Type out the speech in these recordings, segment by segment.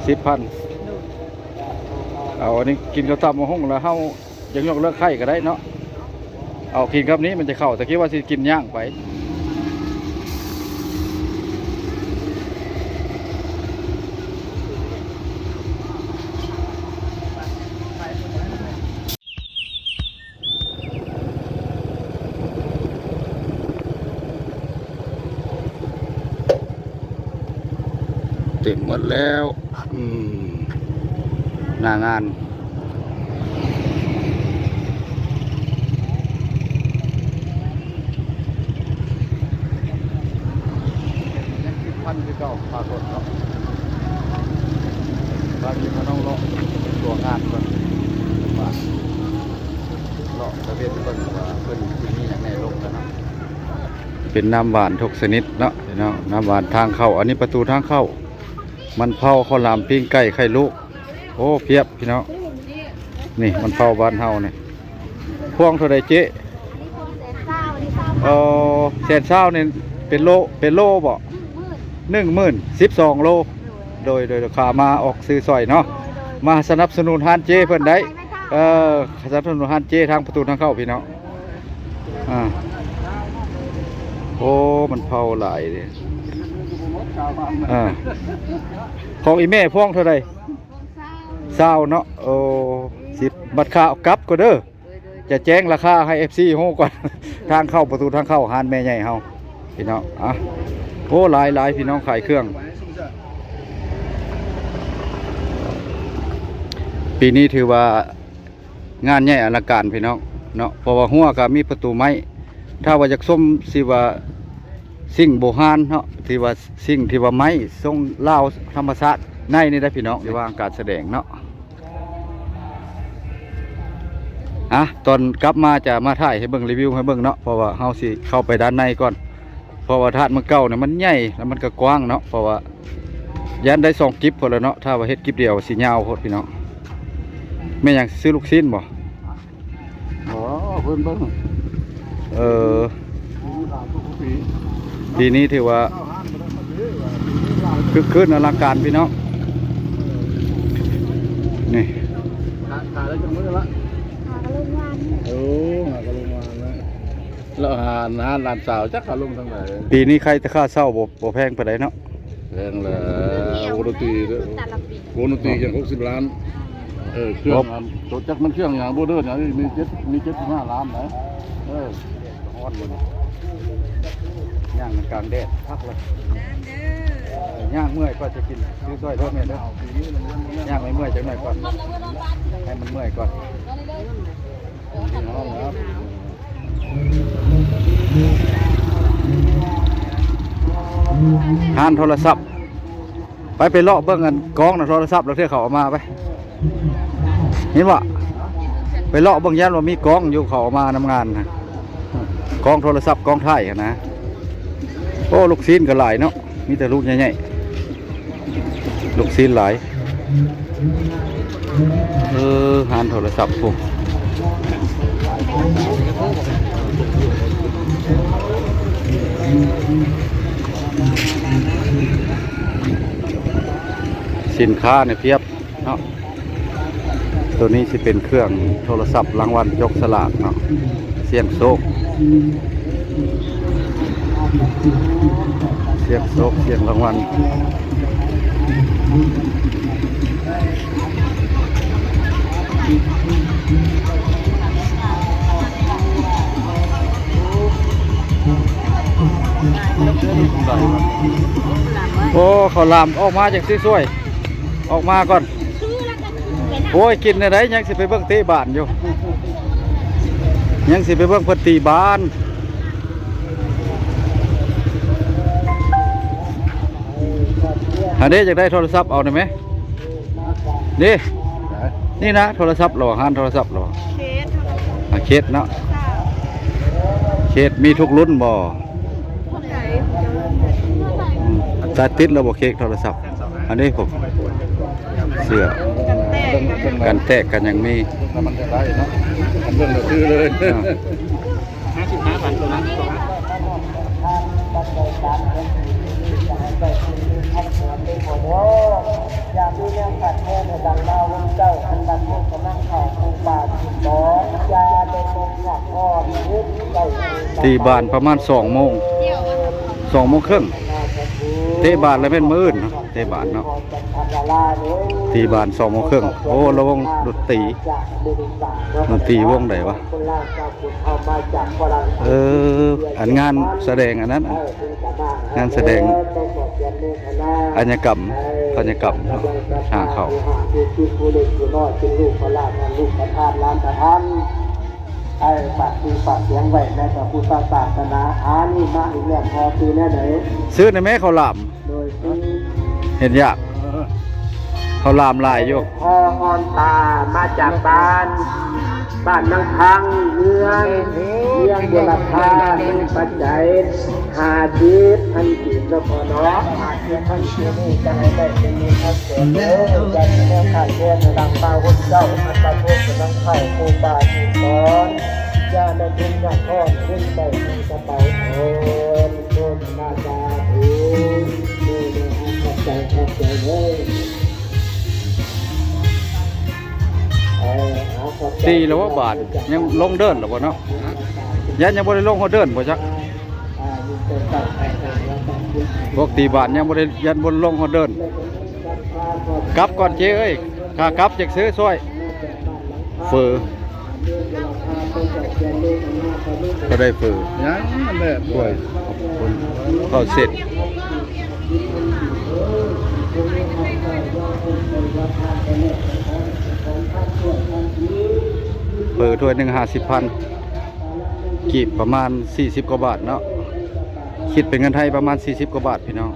ສິບພັນ. ເອົາອັນນີ້ກິນກັບຕຳບັກຫຸ່ງແລ້ວເຮົາ ຢາກຍົກເລີກໄຂ່ກໍໄດ້ເນາະ. ເອົາກິນກັບນີ້ມັນຈະເຂົ້າ ແຕ່ຄິດວ່າຊິກິນຍ່າງໄປ. ເຕັມໝົດແລ້ວ ອືມ ໜ້າງານ ຍັງສິບພັນຄືເກົ່າ ຄ່າລົດເນາະ. ບາງທີມານ້ອງເລາະຕົວງານກ່ອນ ເລາະຕະເວນເບິ່ງວ່າເພິ່ນຊິມີຫຍັງແດ່ລົງກັນເນາະ. ເປັນນ້ຳຫວານທຸກຊະນິດເນາະພີ່ນ້ອງ ນ້ຳຫວານທາງເຂົ້າ. ອັນນີ້ປະຕູທາງເຂົ້າ ມັນເຜົາ ເຂົ້າຫຼາມ ປີ້ງໄກ່ ໄຂ່ລູກ ໂອ້ ພຽບພີ່ນ້ອງ. ນີ້ມັນເຜົາບ້ານເຮົານີ້ ພວງເທົ່າໃດເຈ້? ເອີ ແສນຊາວນີ້ເປັນໂລ ເປັນໂລບໍ? ໜຶ່ງໝື່ນ ສິບສອງໂລ. ໂດຍ ໂດຍ ຂ້າມາອອກຊື່ຊ່ອຍເນາະ ມາສະໜັບສະໜູນຮ້ານເຈ້ເພິ່ນໄດ້ ເອີ ສະໜັບສະໜູນຮ້ານເຈ້ທາງປະຕູທາງເຂົ້າພີ່ນ້ອງ. ອ່າ ໂອ້ ມັນເຜົາຫຼາຍເດ້. ອ່າ ຂອງອີ່ແມ່ພວງເທົ່າໃດ? ຊາວເນາະ. ໂອ້ ສິບ ບັດຂ້າເອົາກັບກ່ອນເດີ ຈະແຈ້ງລາຄາໃຫ້ເອັຟຊີຮູ້ກ່ອນ. ທາງເຂົ້າ ປະຕູທາງເຂົ້າຮ້ານແມ່ໃຫຍ່ເຮົາພີ່ນ້ອງ. ອ່ະ ໂອ້ ຫຼາຍໆ ພີ່ນ້ອງຂາຍເຄື່ອງ. ປີນີ້ຖືວ່າ ງານໃຫຍ່ອະລັງການພີ່ນ້ອງເນາະ ເພາະວ່າຮົ້ວກໍມີປະຕູໄມ້. ຖ້າວ່າຢາກຊົມ ຊິວ່າສິ່ງໂບຮານເນາະ ທີ່ວ່າສິ່ງທີ່ວ່າໄມ້ຊົງລາວທຳມະຊາດໃນນີ້ໄດ໋ພີ່ນ້ອງ ທີ່ວ່າການສະແດງເນາະ. ອ່ະ ຕອນກັບມາຈະມາຖ່າຍໃຫ້ເບິ່ງ ຣີວິວໃຫ້ເບິ່ງເນາະ ເພາະວ່າເຮົາຊິເຂົ້າໄປດ້ານໃນກ່ອນ. ເພາະວ່າທາດເມືອງເກົ່ານີ້ມັນໃຫຍ່ ແລ້ວມັນກໍກວ້າງເນາະ ເພາະວ່າຢ້ານໄດ້ສອງກິບພຸ້ນແຫຼະເນາະ ຖ້າວ່າເຮັດກິບດຽວຊິຍາວໂພດພີ່ນ້ອງ. ແມ່ນຫຍັງ ຊື້ລູກຊີ້ນບໍ່? ບໍ່ ເພິ່ນເບິ່ງ ເອີ ປີນີ້ຖືວ່າຄຶກຄື້ນອະລັງການພີ່ນ້ອງ. ນີ້ ຂາຍໄດ້ຈັກມື້ລະ? ຫາກໍລົງວານ ໂອ້ ຫາກໍລົງວານແລ້ວ. ແລ້ວຮ້ານ ຮ້ານຫຼານສາວຈັກເຂົາລົງທາງໃດ? ປີນີ້ໄຄແຕ່ຄ່າເຊົ່າບໍ່ ບໍ່ແພງປານໃດເນາະ. ແພງແຫຼະ ວົງດົນຕີເດີ ວົງດົນຕີຍັງຫົກສິບລ້ານ. ເອີ ເຄື່ອງ ໂຕຈັກມັນເຄື່ອງຫຍັງບໍ່ເດີ ຫຍັງມີເຈັດ ມີເຈັດສິບຫ້າລ້ານນະ. ເອີ ຮ້ອນຢູ່ນີ້ ຍ່າງມັນກາງແດດຄັກເລີຍ. ຍ່າງເມື່ອຍກໍຈະກິນ ຊື້ຊ່ອຍເດີແມ່ເດີ ຍ່າງໃຫ້ເມື່ອຍຈັກໜ້ອຍກ່ອນ ໃຫ້ມັນເມື່ອຍກ່ອນ. ຮ້ານໂທລະສັບ ໄປ ໄປເລາະເບິ່ງອັນກອງນະໂທລະສັບ ລາງເທື່ອເຂົາເອົາມາໄປ ເຫັນບໍ່? ໄປເລາະເບິ່ງຢ້ານວ່າມີກອງຢູ່ ເຂົາເອົາມານຳງານນະ ກອງໂທລະສັບ ກອງຖ່າຍຫັ້ນນະ. ໂອ້ ລູກຊີ້ນກໍຫຼາຍເນາະ ມີແຕ່ລູກໃຫຍ່ໆ ລູກຊີ້ນຫຼາຍ. ເອີ ຮ້ານໂທລະສັບພຸ້ນ ສິນຄ້ານີ້ພຽບເນາະ. ໂຕນີ້ຊິເປັນເຄື່ອງໂທລະສັບລາງວັນຈົກສະຫຼາກເນາະ ສ່ຽງໂຊກ ສ່ຽງໂຊກ ສ່ຽງລາງວັນ. ໂອ້ ເຂົາລາມອອກມາຈັ່ງຊິຊ່ວຍ ອອກມາກ່ອນ. ໂອ້ຍ ກິນແນວໃດ ຍັງຊິໄປເບິ່ງເຕະບານຢູ່ ຍັງຊິໄປເບິ່ງເພິ່ນຕີບານ. ຫາເດ້ ຢາກໄດ້ໂທລະສັບ ເອົາໄດ້ໄໝ? ເດ້ ນີ້ນະ ໂທລະສັບເຮົາ ຮ້ານໂທລະສັບເຮົາ ເຄສໂທລະສັບ ອ່າ ເຄສເນາະ ເຄສມີທຸກລຸ້ນບໍ່? ອືມ ຕາຕິດແລ້ວບໍ່ ເຄສໂທລະສັບ ອັນນີ້ ພວກເສື້ອ ກັນແຕກ ກັນຫຍັງມີ ມັນຈະໄດ້ເນາະ ມັນເບິ່ງແລ້ວຄືເລີຍ. ອ່າ ຫ້າສິບຫ້າພັນໂຕນັ້ນ ໂຕນັ້ນ ຢາກມີແນ ຕີບ້ານປະມານສອງໂມງ ສອງໂມງເຄິ່ງ ເຕະບານແລ້ວແມ່ນມື້ອື່ນເນາະ ເຕະບານເນາະ ຕີບານສອງໂມງເຄິ່ງ. ໂອ້ ລະວົງດົນຕີ ດົນຕີວົງໃດວະ? ເອີ ອັນງານສະແດງອັນນັ້ນ ງານສະແດງ ອາຍະກຳ ຄອນຍະກຳເນາະ ທາງເຂົ້າ. ໃຫ້ປາກຊື່ປາກສຽງໄວ້ໃນພະພຸດທະສາສະໜາ. ອາ ນີ້ມາອີກແລ້ວ ພໍຊື່ແນວໃດ? ຊື້ໜ່ອຍແມ້ ເຂົ້າຫຼາມ ໂດຍ ເຮັດຍາກ ເຂົ້າຫຼາມຫຼາຍຢູ່. ພໍ່ອ່ອນຕາ ມາຈາກບ້ານ ບ້ານນາງພັງ ເມືອງ ເມືອງບຸລະພາ ມີປັດໄຈຫ້າສິບພັນກີບເນາະພໍ່ເນາະ ຫ້າສິບພັນກີບນີ້ຈະໃຫ້ໄດ້ເປັນເງິນທັງແສນເດີ. ຢ່າໄດ້ແນວຂາດແຄນໃນຫຼັງປ່າຫົນເຈົ້າ ອັນຕະໂພກກຳລັງເຂົ້າ ປູປາປູສອນ ຢ່າໄດ້ເປັນຍາດທອດ ເງິນໄດ້ໃນກະເປົາ ໂອນໂທນມາສາທຸ. ເດີ ເດີ ຂອບໃຈ ຂອບໃຈເດີ. ເອີ ເອົາ ຂອບໃຈ. ຕີແລ້ວວ່າບາດ ຍັງລົງເດີ່ນແລ້ວບໍ່ເນາະ? ຍັງ ຍັງບໍ່ໄດ້ລົງຮອດເດີ່ນບໍ່ຈັກ. ພວກຕີບາດຍັງບໍ່ໄດ້ ຍັງບໍ່ລົງຮອດເດີ່ນ. ກັບກ່ອນເຈ້ເອີຍ ຂາກັບຈັກຊື້ຊ່ອຍ ເຝີ ກໍໄດ້ເຝີ ຍັງ ນັ້ນແຫຼະ ໂອ້ຍ ເຂົ້າເສັດ ເຝີຖ້ວຍໜຶ່ງຫ້າສິບພັນ ກີບປະມານສີ່ສິບກວ່າບາດເນາະ ຄິດເປັນເງິນໄທປະມານສີ່ສິບກວ່າບາດພີ່ນ້ອງ.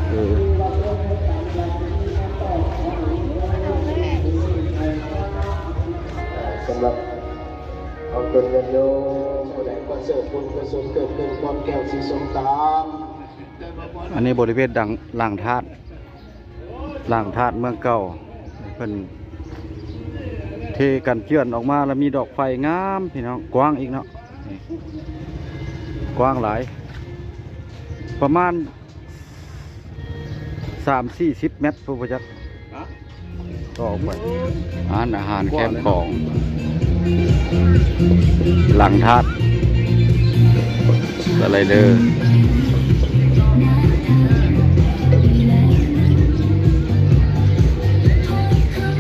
ເອີ ສຳລັບຂອງຕົນຍາດໂຍມ ຜູ້ໃດກໍເສີບບຸນກຸສົນເກີດຂຶ້ນຄວາມແກ້ວສີສົມຕາມ. ອັນນີ້ບໍລິເວນດັງ ຫຼັງທາດ ຫຼັງທາດເມືອງເກົ່າ ເພິ່ນເທກັນເຈື່ອນອອກມາ ແລ້ວມີດອກໄຟງາມພີ່ນ້ອງ ກວ້າງອີກເນາະ ນີ້ ກວ້າງຫຼາຍ ປະມານສາມສີ່ສິບແມັດພຸ້ນບໍ່ຈັກ. ຕໍ່ໄປ ຮ້ານອາຫານແຄມຂອງ ຫຼັງທາດ ສະໄລເດີ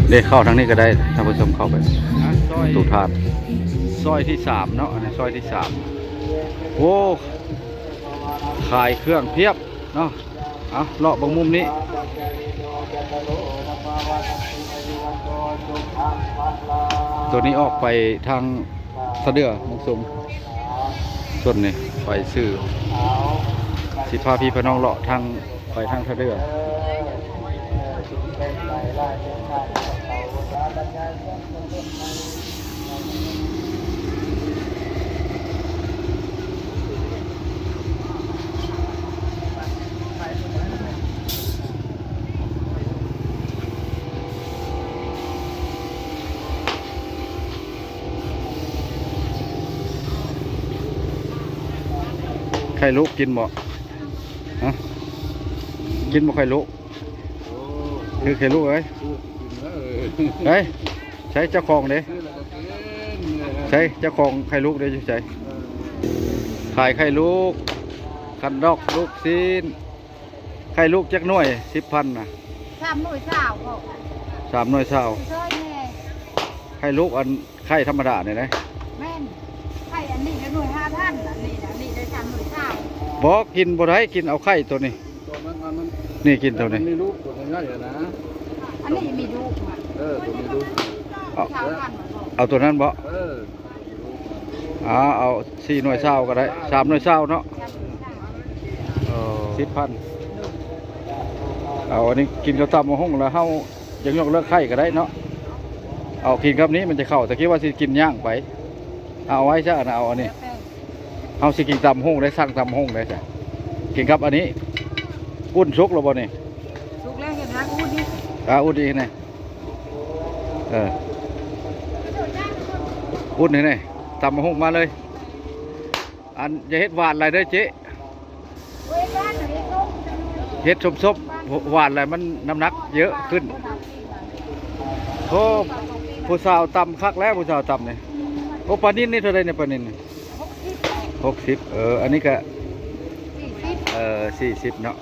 ເດ້ ເຂົ້າທາງນີ້ກໍໄດ້ ທ່ານຜູ້ຊົມ ເຂົ້າໄປ ອ່ະ ຕູ້ທາດ ຊອຍທີສາມເນາະ ອັນນີ້ຊອຍທີສາມ. ໂອ້ ຂາຍເຄື່ອງພຽບເນາະ. ເອົາ ເລາະເບິ່ງມຸມນີ້ ໂຕນີ້ອອກໄປທາງທ່າເດື່ອ ເມືອງຊົມ ຕົ້ນນີ້ໄປຊື່ ຊິພາພີ່ພານ້ອງເລາະທາງ ໄປທາງທ່າເດື່ອ. ໄຂ່ລູກກິນບໍ່? ຮະ? ກິນບໍ່ໄຂ່ລູກ? ໂອ້ ຄືໄຂ່ລູກເອີຍ ເອີ ເອີ ເອີ ເອີ ໃສເຈົ້າຂອງເດ້? ໃສເຈົ້າຂອງໄຂ່ລູກເດ້ ຢູ່ໃສ? ເອີ ຂາຍໄຂ່ລູກ ຂັນດອກ ລູກຊີ້ນ. ໄຂ່ລູກຈັກໜ່ວຍ? ສິບພັນນະ ສາມໜ່ວຍຊາວພໍ ສາມໜ່ວຍຊາວ ຊ່ອຍແດ່ ໄຂ່ລູກອັນ ໄຂ່ທຳມະດານີ້ນະ ແມ່ນ ໄຂ່ອັນນີ້ກໍໜ່ວຍຫ້າພັນ ອັນນີ້ນະ ອັນນີ້ໄດ້ສາມໜ່ວຍຊາວ. ບໍ່ ກິນບໍ່ໄດ້ ກິນເອົາໄຂ່ໂຕນີ້ ໂຕນັ້ນມັນ ນີ້ກິນໂຕນີ້ ມັນມີລູກໂຕໃຫຍ່ໆນະ ອັນນີ້ມີລູກ ເອີ ໂຕມີລູກ ເອົາ ຊາວພັນ ເອົາໂຕນັ້ນບໍ່? ເອີ ອ່າ ເອົາສີ່ໜ່ວຍຊາວກໍໄດ້ ສາມໜ່ວຍຊາວເນາະ ເອີ ສິບພັນ. ເອົາອັນນີ້ກິນກັບຕຳບັກຫຸ່ງ ແລ້ວເຮົາ ຢາກຍົກເລີກໄຂ່ກໍໄດ້ເນາະ ເອົາກິນກັບນີ້ມັນຈະເຂົ້າ ແຕ່ຄິດວ່າຊິກິນຍ່າງໄປ ເອົາໄວ້ຊະ ເອົາອັນນີ້ ເຮົາຊິກິນຕຳບັກຫຸ່ງໄດ້ ສັ່ງຕຳບັກຫຸ່ງໄດ້ຊະ ກິນກັບອັນນີ້. ອຸ່ນສຸກແລ້ວບໍ່ນີ້? ສຸກແລ້ວ ເຮັດຫາອຸ່ນນີ້ ອ່າ ອຸ່ນອີກແດ່ ເອີ ອຸ່ນໃຫ້ແດ່ ຕຳບັກຫຸ່ງມາເລີຍ. ອັນ ຢ່າເຮັດຫວານຫຼາຍເດີເຈ້ ເຮັດສົ້ມໆ. ຫວານແລ້ວມັນນ້ຳໜັກເຍອະຂຶ້ນ. ໂອ້ ຜູ້ສາວຕຳຄັກແລ້ວ ຜູ້ສາວຕຳນີ້. ໂອ້ ປານິນນີ້ເທົ່າໃດນີ້ ປານິນນີ້? ຫົກສິບ. ເອີ ອັນນີ້ກະ ສີ່ສິບ ເອີ ສີ່ສິບເນາະ.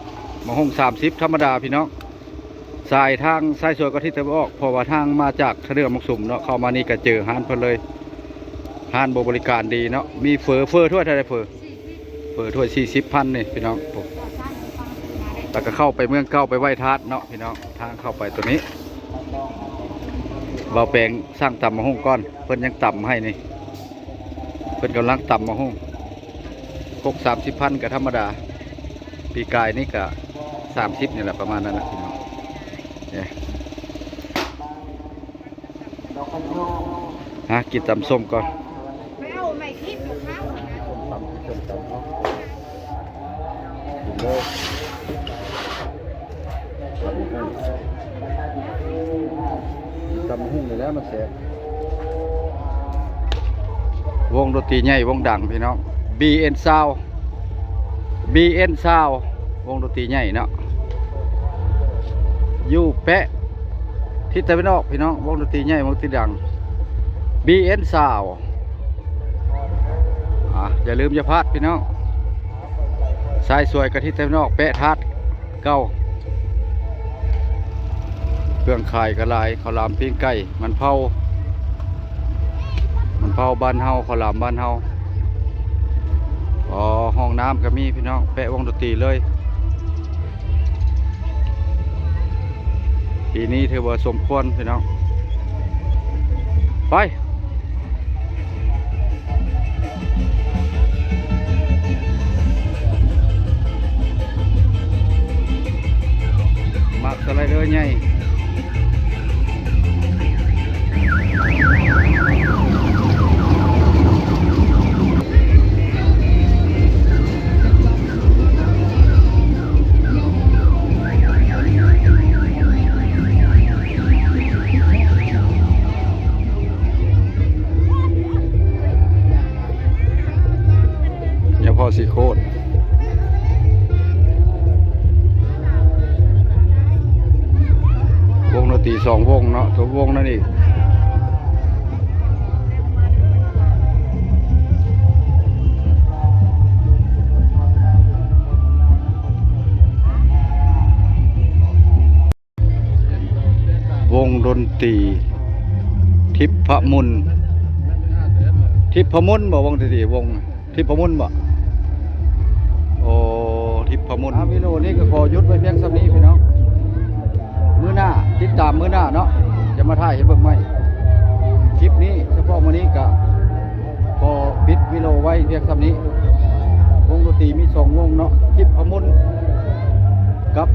ໝາກຫຸ່ງສາມສິບ ທຳມະດາພີ່ນ້ອງ. ສາຍທາງສາຍສວນກະທິດຕາເວັນອອກ ເພາະວ່າທາງມາຈາກທາງເໜືອໝາກສຸມເນາະ ເຂົ້າມານີ້ກະເຈີຮ້ານເພິ່ນເລີຍ. ຮ້ານບໍ ບໍລິການດີເນາະ. ມີເຝີ ເຝີຖ້ວຍເທົ່າໃດ? ເຝີ ເຝີຖ້ວຍສີ່ສິບພັນນີ້ພີ່ນ້ອງ. ແລ້ວກະເຂົ້າໄປເມືອງເກົ່າ ໄປໄຫວ້ທາດເນາະພີ່ນ້ອງ. ທາງເຂົ້າໄປໂຕນີ້ ບ່າວແປງສັ່ງຕຳໝາກຫຸ່ງກ່ອນ ເພິ່ນຍັງຕຳໃຫ້ນີ້. ເພິ່ນກຳລັງຕຳໝາກຫຸ່ງ. ຄົກສາມສິບພັນກະທຳມະດາ. ປີກາຍນີ້ກະສາມສິບນີ້ແຫຼະ ປະມານນັ້ນແຫຼະພີ່ນ້ອງ. ເອີ ຫາກິນຕຳສົ້ມກ່ອນ. ໄປເອົາໄມ້ທິບຢູ່ເຂົາຫັ້ນນະ. ຕຳບັກຫຸ່ງນີ້ແຫຼະມັນແຊບ. ວົງດົນຕີໃຫຍ່ ວົງດັງພີ່ນ້ອງ ບີເອັນຊາວ ບີເອັນຊາວ ວົງດົນຕີໃຫຍ່ເນາະ ຢູ່ແປະທິດຕາເວັນອອກພີ່ນ້ອງ. ວົງດົນຕີໃຫຍ່ ວົງດົນຕີດັງ ບີເອັນຊາວ. ອ່າ ຢ່າລືມຢ່າພາດພີ່ນ້ອງ ສາຍສວນກະທິດຕາເວັນອອກ ແປະທາດເກົ່າ. ເຄື່ອງຂາຍກະຫຼາຍ ເຂົ້າຫຼາມ ປີ້ງໄກ່ ມັນເຜົາ ມັນເຜົາບ້ານເຮົາ ເຂົ້າຫຼາມບ້ານເຮົາ. ອໍ ຫ້ອງນ້ຳກະມີພີ່ນ້ອງ ແປະວົງດົນຕີເລີຍ. ປີນີ້ຖືວ່າສົມຄວນພີ່ນ້ອງ. ໄປ ໝາກສະໄລເດີໃຫຍ່. ຍາພໍ່ສີໂຄດ ວົງດົນຕີສອງວົງເນາະ ໂຕວົງນັ້ນອີກ. ວົງດົນຕີທິບພະມຸນ ທິບພະມຸນບໍ? ວົງດີໆ ວົງທິບພະມຸນບໍ? ໂອ້ ທິບພະມຸນ. ອ່າ ວິດີໂອນີ້ກະຂໍຢຸດໄວ້ພຽງສ່ຳນີ້ພີ່ນ້ອງ ມື້ໜ້າຕິດຕາມມື້ໜ້າເນາະ ຈະມາຖ່າຍໃຫ້ເບິ່ງໃໝ່. ຄລິບນີ້ສະເພາະມື້ນີ້ກະຂໍປິດວິດີໂອໄວ້ພຽງສ່ຳນີ້. ວົງດົນຕີມີສອງວົງເນາະ ທິບພະມຸນ ກັບ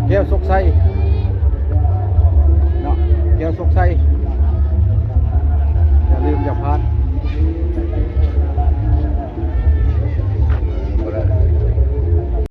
ແກ້ວສົກໄຊເນາະ ແກ້ວສົກໄຊ